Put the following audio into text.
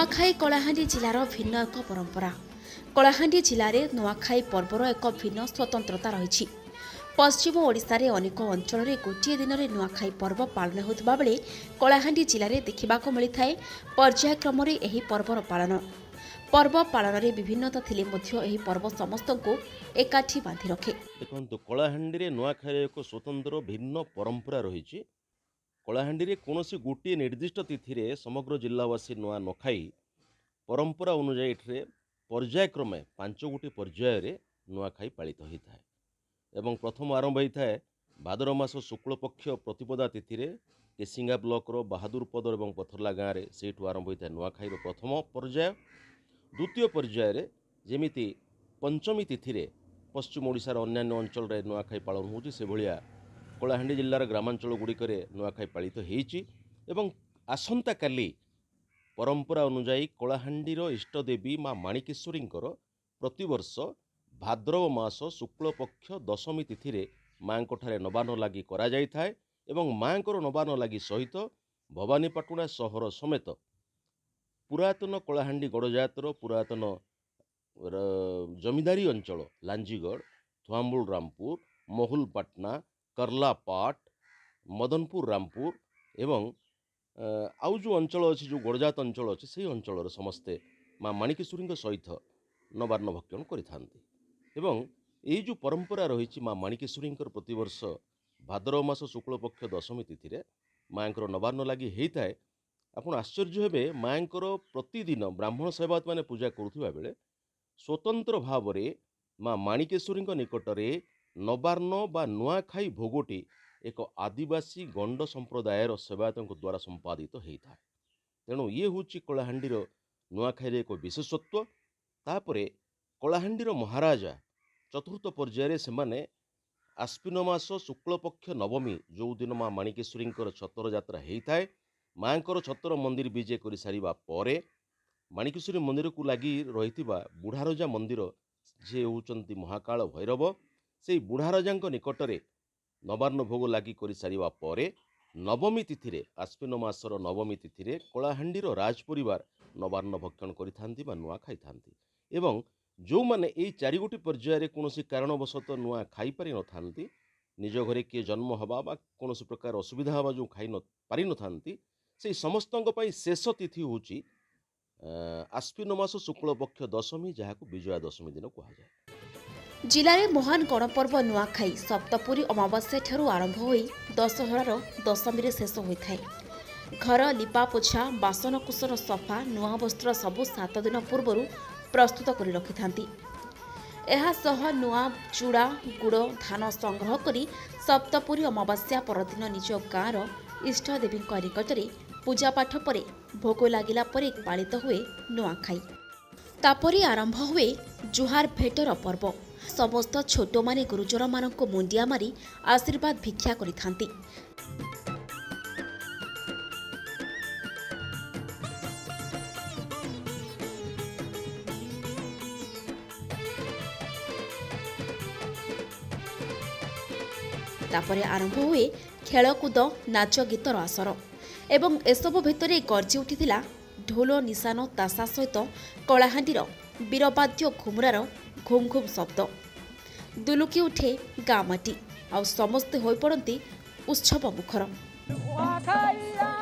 ନୂଆଖାଇ କଳାହାଣ୍ଡି ଜିଲ୍ଲାର ଭିନ୍ନ ଏକ ପରମ୍ପରା। କଳାହାଣ୍ଡି ଜିଲ୍ଲାରେ ନୂଆଖାଇ ପର୍ବର ଏକ ଭିନ୍ନ ସ୍ୱତନ୍ତ୍ରତା ରହିଛି। ପଶ୍ଚିମ ଓଡ଼ିଶାରେ ଅନେକ ଅଞ୍ଚଳରେ ଗୋଟିଏ ଦିନରେ ନୂଆଖାଇ ପର୍ବ ପାଳନ ହେଉଥିବା ବେଳେ କଳାହାଣ୍ଡି ଜିଲ୍ଲାରେ ଦେଖିବାକୁ ମିଳିଥାଏ ପର୍ଯ୍ୟାୟକ୍ରମରେ ଏହି ପର୍ବର ପାଳନ। ପର୍ବ ପାଳନରେ ବିଭିନ୍ନତା ଥିଲେ ମଧ୍ୟ ଏହି ପର୍ବ ସମସ୍ତଙ୍କୁ ଏକାଠି ବାନ୍ଧି ରଖେ। ଦେଖନ୍ତୁ, କଳାହାଣ୍ଡିରେ ନୂଆଖାଇର ଏକ ସ୍ୱତନ୍ତ୍ର ଭିନ୍ନ ପରମ୍ପରା ରହିଛି। କଳାହାଣ୍ଡିରେ କୌଣସି ଗୋଟିଏ ନିର୍ଦ୍ଦିଷ୍ଟ ତିଥିରେ ସମଗ୍ର ଜିଲ୍ଲାବାସୀ ନୂଆ ନ ଖାଇ ପରମ୍ପରା ଅନୁଯାୟୀ ଏଠାରେ ପର୍ଯ୍ୟାୟକ୍ରମେ 5 ଗୋଟି ପର୍ଯ୍ୟାୟରେ ନୂଆଖାଇ ପାଳିତ ହୋଇଥାଏ ଏବଂ ପ୍ରଥମ ଆରମ୍ଭ ହୋଇଥାଏ ଭାଦ୍ରବ ମାସ ଶୁକ୍ଳପକ୍ଷ ପ୍ରତିପଦା ତିଥିରେ କେସିଙ୍ଗା ବ୍ଲକର ବାହାଦୁରପଦର ଏବଂ ପଥରଲା ଗାଁରେ। ସେଇଠୁ ଆରମ୍ଭ ହୋଇଥାଏ ନୂଆଖାଇର ପ୍ରଥମ ପର୍ଯ୍ୟାୟ। ଦ୍ୱିତୀୟ ପର୍ଯ୍ୟାୟରେ ଯେମିତି ପଞ୍ଚମୀ ତିଥିରେ ପଶ୍ଚିମ ଓଡ଼ିଶାର ଅନ୍ୟାନ୍ୟ ଅଞ୍ଚଳରେ ନୂଆଖାଇ ପାଳନ ହେଉଛି, ସେଭଳିଆ କଳାହାଣ୍ଡି ଜିଲ୍ଲାର ଗ୍ରାମାଞ୍ଚଳ ଗୁଡ଼ିକରେ ନୂଆଖାଇ ପାଳିତ ହେଇଛି। ଏବଂ ଆସନ୍ତାକାଲି ପରମ୍ପରା ଅନୁଯାୟୀ କଳାହାଣ୍ଡିର ଇଷ୍ଟଦେବୀ ମା ମାଣିକେଶ୍ୱରୀଙ୍କର ପ୍ରତିବର୍ଷ ଭାଦ୍ରବ ମାସ ଶୁକ୍ଳପକ୍ଷ ଦଶମୀ ତିଥିରେ ମାଆଙ୍କଠାରେ ନବାନ୍ନ ଲାଗି କରାଯାଇଥାଏ ଏବଂ ମାଆଙ୍କର ନବାନ୍ନ ଲାଗି ସହିତ ଭବାନୀପାଟଣା ସହର ସମେତ ପୁରାତନ କଳାହାଣ୍ଡି ଗଡ଼ଜାତର ପୁରାତନ ଜମିଦାରୀ ଅଞ୍ଚଳ ଲାଞ୍ଜିଗଡ଼, ଥୁଆମୂଳ ରାମପୁର, ମହୁଲପାଟଣା, କର୍ଲାପାଟ, ମଦନପୁର ରାମପୁର ଏବଂ ଆଉ ଯେଉଁ ଅଞ୍ଚଳ ଅଛି, ଯେଉଁ ଗଡ଼ଜାତ ଅଞ୍ଚଳ ଅଛି, ସେଇ ଅଞ୍ଚଳର ସମସ୍ତେ ମା ମାଣିକେଶ୍ୱରୀଙ୍କ ସହିତ ନବାନ୍ନ ଭକ୍ଷଣ କରିଥାନ୍ତି। ଏବଂ ଏଇ ଯେଉଁ ପରମ୍ପରା ରହିଛି, ମା ମାଣିକେଶ୍ୱରୀଙ୍କର ପ୍ରତିବର୍ଷ ଭାଦ୍ରବ ମାସ ଶୁକ୍ଳପକ୍ଷ ଦଶମୀ ତିଥିରେ ମାଆଙ୍କର ନବାନ୍ନ ଲାଗି ହେଇଥାଏ। ଆପଣ ଆଶ୍ଚର୍ଯ୍ୟ ହେବେ, ମାଆଙ୍କର ପ୍ରତିଦିନ ବ୍ରାହ୍ମଣ ସେବାୟତମାନେ ପୂଜା କରୁଥିବା ବେଳେ ସ୍ୱତନ୍ତ୍ର ଭାବରେ ମା ମାଣିକେଶ୍ୱରୀଙ୍କ ନିକଟରେ ନବାନ୍ନ ବା ନୂଆଖାଇ ଭୋଗଟି ଏକ ଆଦିବାସୀ ଗଣ୍ଡ ସମ୍ପ୍ରଦାୟର ସେବାୟତଙ୍କ ଦ୍ୱାରା ସମ୍ପାଦିତ ହେଇଥାଏ। ତେଣୁ ଇଏ ହେଉଛି କଳାହାଣ୍ଡିର ନୂଆଖାଇର ଏକ ବିଶେଷତ୍ୱ। ତାପରେ କଳାହାଣ୍ଡିର ମହାରାଜା ଚତୁର୍ଥ ପର୍ଯ୍ୟାୟରେ ସେମାନେ ଆଶ୍ୱିନ ମାସ ଶୁକ୍ଳପକ୍ଷ ନବମୀ, ଯେଉଁଦିନ ମା ମାଣିକେଶ୍ୱରୀଙ୍କର ଛତର ଯାତ୍ରା ହେଇଥାଏ, ମାଆଙ୍କର ଛତର ମନ୍ଦିର ବିଜେ କରିସାରିବା ପରେ ମାଣିକେଶ୍ୱରୀ ମନ୍ଦିରକୁ ଲାଗି ରହିଥିବା ବୁଢ଼ାରଜା ମନ୍ଦିର, ଯିଏ ହେଉଛନ୍ତି ମହାକାଳ ଭୈରବ, ସେଇ ବୁଢ଼ାରଜାଙ୍କ ନିକଟରେ ନବାନ୍ନ ଭୋଗ ଲାଗି କରିସାରିବା ପରେ ନବମୀ ତିଥିରେ, ଆଶ୍ୱିନ ମାସର ନବମୀ ତିଥିରେ କଳାହାଣ୍ଡିର ରାଜ ପରିବାର ନବାନ୍ନ ଭକ୍ଷଣ କରିଥାନ୍ତି ବା ନୂଆ ଖାଇଥାନ୍ତି। ଏବଂ ଯେଉଁମାନେ ଏଇ ଚାରିଗୋଟି ପର୍ଯ୍ୟାୟରେ କୌଣସି କାରଣବଶତଃ ନୂଆ ଖାଇପାରିନଥାନ୍ତି, ନିଜ ଘରେ କିଏ ଜନ୍ମ ହେବା ବା କୌଣସି ପ୍ରକାର ଅସୁବିଧା ହେବା ଯେଉଁ ଖାଇ ନ ପାରିନଥାନ୍ତି, ସେଇ ସମସ୍ତଙ୍କ ପାଇଁ ଶେଷ ତିଥି ହେଉଛି ଆଶ୍ୱିନ ମାସ ଶୁକ୍ଳପକ୍ଷ ଦଶମୀ, ଯାହାକୁ ବିଜୟା ଦଶମୀ ଦିନ କୁହାଯାଏ। ଜିଲ୍ଲାରେ ମହାନ ଗଣପର୍ବ ନୂଆଖାଇ ସପ୍ତପୁରୀ ଅମାବାସ୍ୟା ଠାରୁ ଆରମ୍ଭ ହୋଇ ଦଶହରାର ଦଶମୀରେ ଶେଷ ହୋଇଥାଏ। ଘର ଲିପାପୋଛା, ବାସନକୁସନ ସଫା, ନୂଆ ବସ୍ତ୍ର ସବୁ 7 ଦିନ ପୂର୍ବରୁ ପ୍ରସ୍ତୁତ କରି ରଖିଥାନ୍ତି। ଏହା ସହ ନୂଆ ଚୂଡ଼ା, ଗୁଡ଼, ଧାନ ସଂଗ୍ରହ କରି ସପ୍ତପୁରୀ ଅମାବାସ୍ୟା ପରଦିନ ନିଜ ଗାଁର ଇଷ୍ଟଦେବୀଙ୍କ ନିକଟରେ ପୂଜାପାଠ ପରେ ଭୋଗ ଲାଗିଲା ପରେ ପାଳିତ ହୁଏ ନୂଆଖାଇ। ତାପରେ ଆରମ୍ଭ ହୁଏ ଜୁହାର ଭେଟର ପର୍ବ। ସମସ୍ତ ଛୋଟମାନେ ଗୁରୁଜନମାନଙ୍କୁ ମୁଣ୍ଡିଆ ମାରି ଆଶୀର୍ବାଦ ଭିକ୍ଷା କରିଥାନ୍ତି। ତାପରେ ଆରମ୍ଭ ହୁଏ ଖେଳକୁଦ, ନାଚ ଗୀତର ଆସର ଏବଂ ଏସବୁ ଭିତରେ ଗର୍ଜି ଉଠିଥିଲା ଢୋଲ, ନିଶାନ, ତାସା ସହିତ କଳାହାଣ୍ଡିର ବୀରବାଦ୍ୟ ଘୁମୁରାର ଘୁମ୍ ଘୁମ୍ ଶବ୍ଦ। ଦୁଲୁକି ଉଠେ ଗାଁ ମାଟି ଆଉ ସମସ୍ତେ ହୋଇପଡ଼ନ୍ତି ଉତ୍ସବ ମୁଖର। ନୂଆଖାଇ।